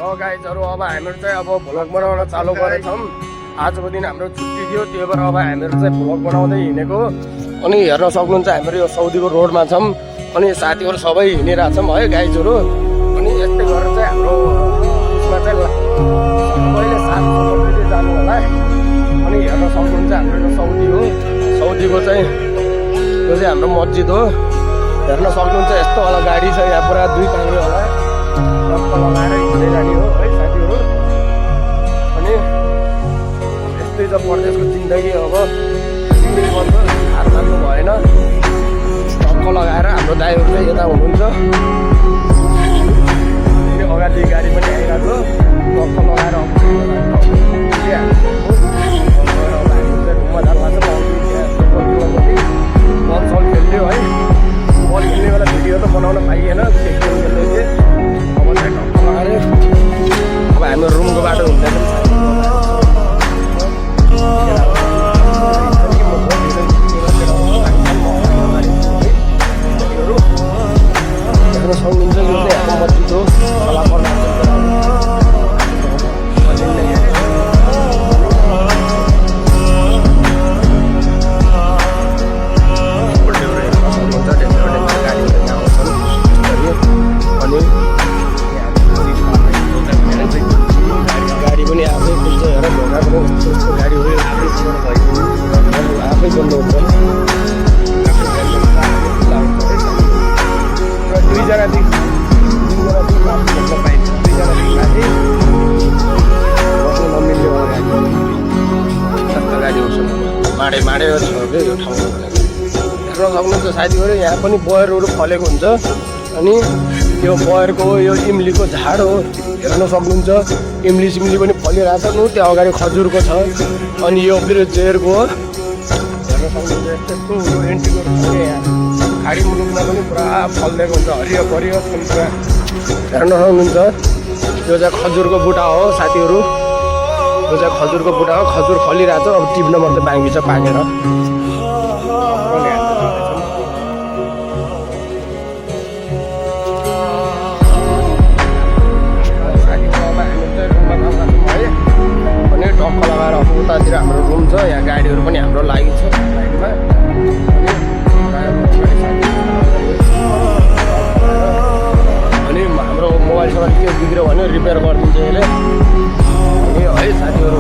गाइजहरु अब हामीहरु चाहिँ अब भ्लग बनाउन चालु गरेछौं। आजको दिन हाम्रो छुट्टी थियो, त्यही भएर अब हामीहरु चाहिँ भ्लग बनाउँदै हिँडेको। अनि हेर्न सक्नुहुन्छ हामीहरु यो सौदीको रोडमा छौं। अनि साथीहरु सबै हिँडिरहेछौं है गाइजहरु। अनि यस्तै गरेर चाहिँ हाम्रो उसमा चाहिँ सबैले साथ सपोर्टले जानु होला। अनि हेर्न सक्नुहुन्छ हाम्रो यो सौदी हो। सौदीको चाहिँ यो चाहिँ हाम्रो मस्जिद हो। हेर्न सक्नुहुन्छ यस्तो वाला गाडी छ, यहाँ पुरा दुई टाङ्गे होला लगाएर हिँड्दै जाने हो है साथीहरु। अनि यस्तै छ परदेशको जिन्दगी। अब हार मान्नु भएन। टक्क लगाएर हाम्रो दाइहरु चाहिँ यता हुनुहुन्छ। अगाडि गाडी पनि आइरहेको छ, टक्क लगाएर बल सल खेल्यो है। बल खेल्ने बेला भिडियो त बनाउन पाइएन, खेल्दै थिएँ। अब चाहिँ टक्क लगाएर अब हाम्रो रुमको बाटो हुँदैन। हेर्न सक्नुहुन्छ यो चाहिँ हाम्रो मस्जिद हो। गाडी पनि आफै खुल्छ, हेर ढोका पनि गाडी हो आफै बन्नुहुन्छ। दुईजनादेखि नमिल्ने गाडी हुन्छ। माडे छ क्या यो ठाउँमा। हेर्न सक्नुहुन्छ साथीहरु, यहाँ पनि बयरहरू फलेको हुन्छ। अनि यो बयरको यो इम्लीको झाड हो। हेर्न सक्नुहुन्छ इम्ली पनि फलिरहेको छ। त्यहाँ अगाडि खजुरको छ। अनि यो फेरि जेरको हो। हेर्न सक्नुहुन्छ यस्तो एन्टीको यहाँ खाडी मुलुकमा पनि पुरा फलिदिएको हुन्छ, हरियो परियो पुरा। हेर्न सक्नुहुन्छ यो चाहिँ खजुरको बुटा हो साथीहरु। यो चाहिँ खजुरको बुटा हो। खजुर फलिरहेको छ, अब टिप्न मात्रै बाँकी छ पाकेर। टक्क लगाएर अब उतातिर हाम्रो रुम छ। यहाँ गाडीहरू पनि हाम्रो लागि छ लाइनमा। अनि हाम्रो मोबाइलसँग के बिग्रियो भने रिपेयर गरिदिन्छ यसले। अनि है साथीहरू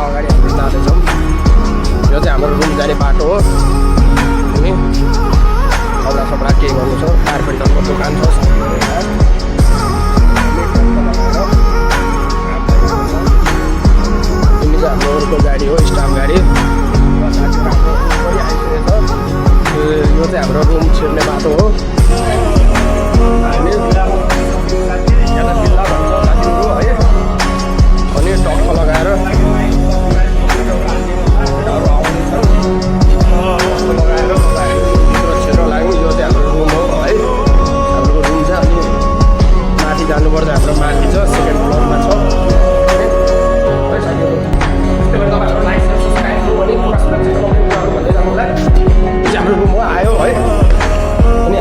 अगाडि हामी जाँदैछौँ। यो चाहिँ हाम्रो रुम जाने बाटो हो। अनि कपडा केही गर्नु छ, कार्पेन्टरको दोकान छ। तिमी चाहिँ हाम्रो अर्को गाडी हो, स्टाफ गाडी। यो चाहिँ हाम्रो रुम छिर्ने बाटो हो। अनि टक्क लगाएर जानुपर्छ। हाम्रो माथि छ, सेकेन्ड फ्लोरमा छ। हाम्रो रुम आयो है। अनि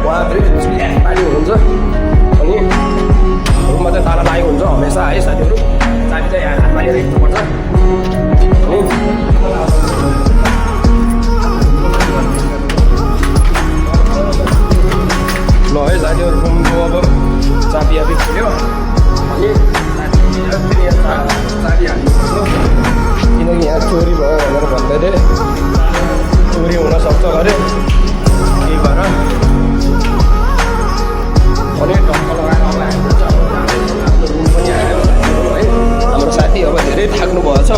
उहाँ फेरि पानी हुनुहुन्छ। अनि रुममा चाहिँ ताला लागेको हुन्छ हमेसा है साथीहरू। चाबी चाहिँ हातमा लिएर हिँड्नुपर्छ। अनि ल है साथीहरू रुमको अब चाबी खुल्यो। अनि चाबी हाल्नुपर्छ, किनकि यहाँ चोरी भयो भनेर भन्दै थिएँ। चोरी हुनसक्छ अरे, त्यही भएर। अनि टक्क लगाएर अब हाम्रो रुम पनि आयो है। हाम्रो साथी अब धेरै थाक्नु भएको छ।